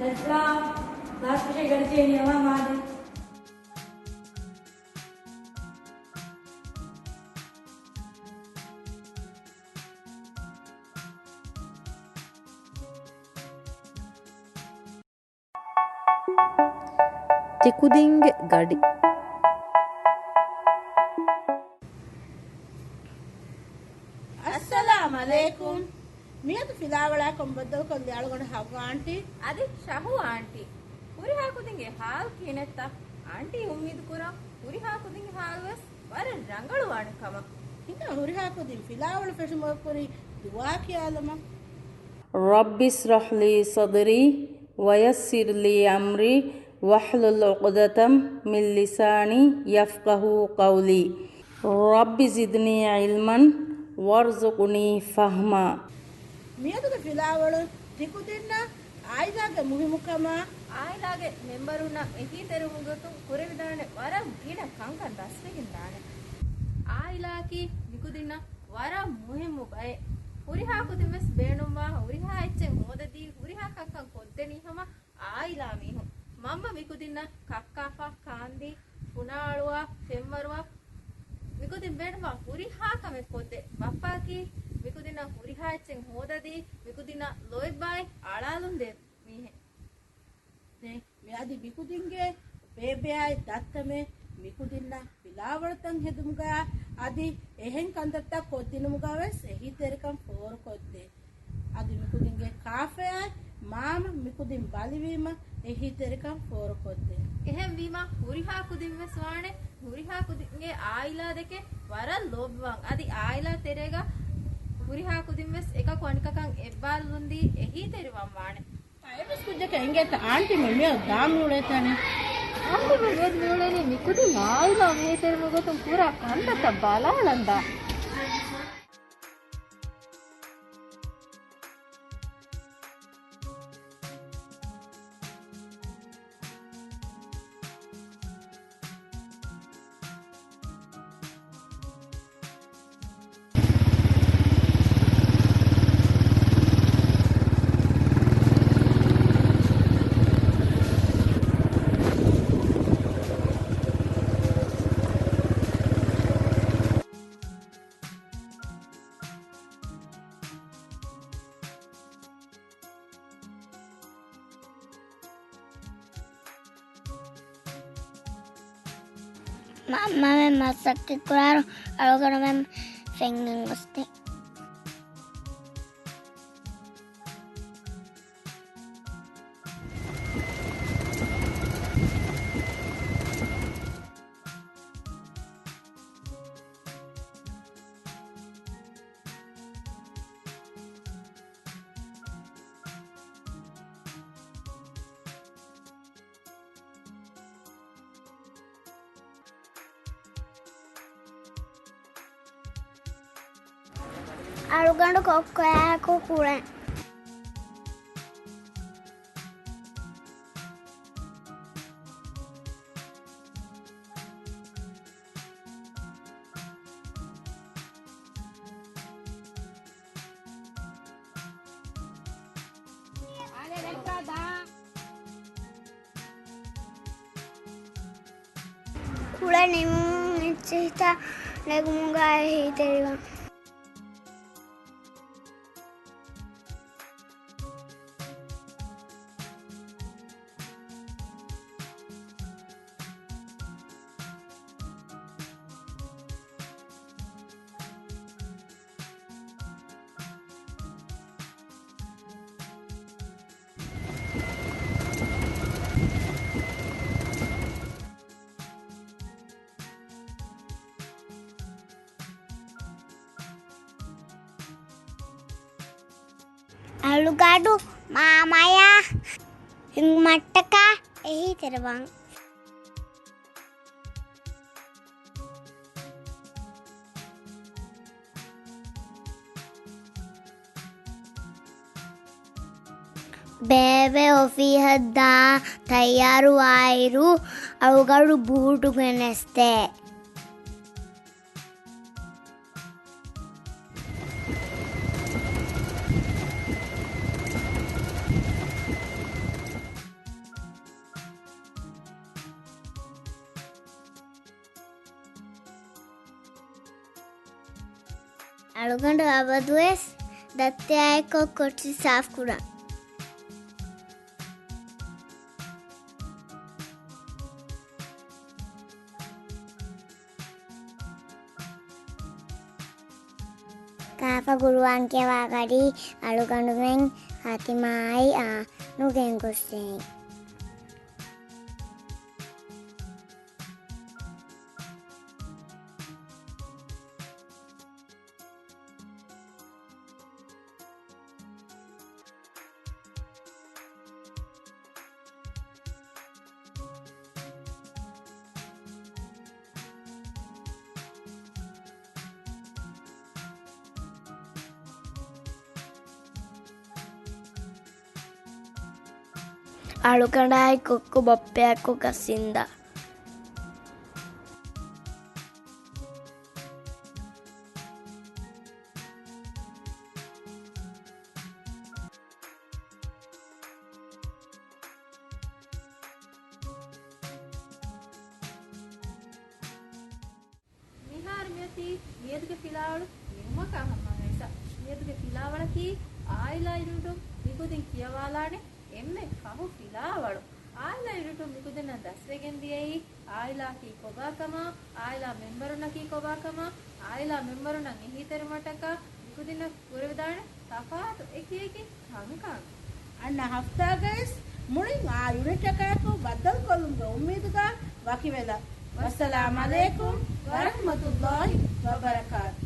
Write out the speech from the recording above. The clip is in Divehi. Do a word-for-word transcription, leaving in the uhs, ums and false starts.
އިސްލާމް، ލާސް ފިށެއް ގަޑި ޖެހި ނިޔަވާ މާލެ. ތިކުދިންގެ ގަޑި. އައްސަލާމް ޢަލައިކުމް. މިއަދު ފިލާވަޅާ ކޮން ބައްދަލުކޮށްލީ އަޅުގަނޑު ހައްވާ އާންޓީ؟ އަދި ޝަހު އާންޓީ. ހުރިހާ ކުދިންގެ ހާލް ކިހިނެއްތަ؟ އާންޓީ އުއްމީދު ކުރަން ހުރިހާ ކުދިންގެ ހާލުވެސް ވަރަށް ރަނގަޅުވާނެ ކަމަށް. ހިނގާ ހުރިހާ ކުދިން ފިލާވަޅު ފެށުމަށް ކުރި ދުޢާ ކިޔާލަމާ. رب اشرح لي صدري ويسر لي أمري واحلل عقدة من لساني يفقهوا قولي. رب زدني علما وارزقني فهما. މިއަދުގެ ފިލާވަޅު ތިކުދިންނަށް އާއިލާގެ މުހިއްމުކަމާ، އާއިލާގެ މެމްބަރުންނަށް އެހީތެރިވުމުގެ ގޮތުން ކުރެވިދާނެ ވަރަށް ގިނަ ކަންކަން ދަސްވެގެންދާނެ. އާއިލާއަކީ މިކުދިންނަށް ވަރަށް މުހިއްމު ބައެއް. ހުރިހާ ކުދިން ވެސް ބޭނުންވާ ހުރިހާ އެއްޗެއް ހޯދަދީ ހުރިހާ ކަންކަން ކޮށްދެނީ ހަމަ އާއިލާ މީހުން. މަންމަ މިކުދިންނަށް ކައްކާފަ، ކާންދީ، ފުނާއަޅުވާ، ފެންވަރުވާ، މިކުދިން ބޭނުންވާ ހުރިހާ ކަމެއް ކޮށްދޭ. ބައްޕައަކީ މިކުދިންނަށް ހުރިހާ އެއްޗެއް ހޯދަދީ، މިކުދިންނަށް ލޯތްބާއި އަޅާލުންދޭ މީހެއް. ދެން މި އަދި މިކުދިންގެ ބޭބެއާއި ދައްތަމެން މިކުދިންނަށް ފިލާވަޅުތައް ހެދުމުގައި އަދި އެހެން ކަންތައްތައް ކޮށްދިނުމުގައި ވެސް އެހީތެރިކަން ފޯރުކޮށްދޭ. އަދި މިކުދިންގެ ކާފަޔާއި މާމަ މިކުދިން ބަލިވީމަ އެހީތެރިކަން ފޯރުކޮށްދޭ. އެހެންވީމަ ހުރިހާ ކުދިން ވެސް ވާނެ ހުރިހާ ކުދިންގެ އާއިލާ ދެކެ ވަރަށް ލޯބިވާން. އަދި އާއިލާ ތެރޭގަ ހުރިހާ ކުދިން ވެސް އެކަކު އަނިކަކަށް އެއްބާރުލުންދީ އެހީތެރިވާން ވާނެ. އެއްވެސް ކުއްޖަކަށް އެނގޭތަ އާންޓީ މި މިއަދު ދާން މިއުޅޭތަނެއް؟ އާންޓީ މި މިއަދު މިއުޅެނީ މިކުދިން އާއިލާ މިހޭތެރިވުމުގެ ގޮތުން ކުރާ ކަންތައްތައް ބަލާލަން ދާ. މަންމަމެން މަސައްކަތްކުރާއިރު އަޅުގަނޑުމެން ފެންގެން ގޮސްދޭ. އަޅުގަނޑު ކޮއްކޮޔާއެކު ކުޅެން. ކުޅެ ނިމުމުން އެއްޗެހިތާ ނެގުމުގައި އެހީތެރިވާން. އަޅުގަޑު މާމަޔާ ހިނގުމަށްޓަކާ އެހީތެރިވާން. ބޭބެ އޮފީހަށް ދާން ތައްޔާރުވާއިރު، އަޅުގަޑު ބޫޓު ގެނެސްދޭ. އަޅުގަނޑު އަބަދުވެސް ދައްތައާއެކު ކޮޓަރި ސާފުކުރަން. ކާފަ ގުރުއާން ކިޔަވާ ގަޑީ އަޅުގަނޑުމެން ހާތިމާއާއި އާން ނުގެންގޮސްދޭން. އަޅުގަނޑާއި ކޮއްކޮ ބައްޕައާއެކު ގަސް އިންދާ. މިހާރު މިއޮތީ މިއަދުގެ ފިލާވަޅު ނިމުމަކާ ހަމަ ހައިސަ. މިއަދުގެ ފިލާވަޅަކީ އާއިލާ ޔުނިޓުން މިކުދިން ކިޔަވާލާނެ އެންމެ ފަހު ފިލާވަޅު. އާއިލާ ޔުނިޓުން މިކުދިންނަށް ދަސްވެގެން ދިޔައީ އާއިލާއަކީ ކޮބާކަމާ، އާއިލާ މެމްބަރުންނަކީ ކޮބާކަމާ، އާއިލާ މެމްބަރުންނަށް އެހީތެރިވުމަށްޓަކާ މިކުދިންނަށް ކުރެވިދާނެ ތަފާތު އެކި އެކި ކަންކަން. އަންނަ ހަފްތާގައިސް މުޅިން އާ ޔުނިޓަކާއެކު ބައްދަލުކޮށްލުމުގެ އުއްމީދުގަ ވަކިވެލަ. ވައްސަލާމް ޢަލައިކުމް ވަރަޙްމަތުﷲ ވަބަރަކާތު.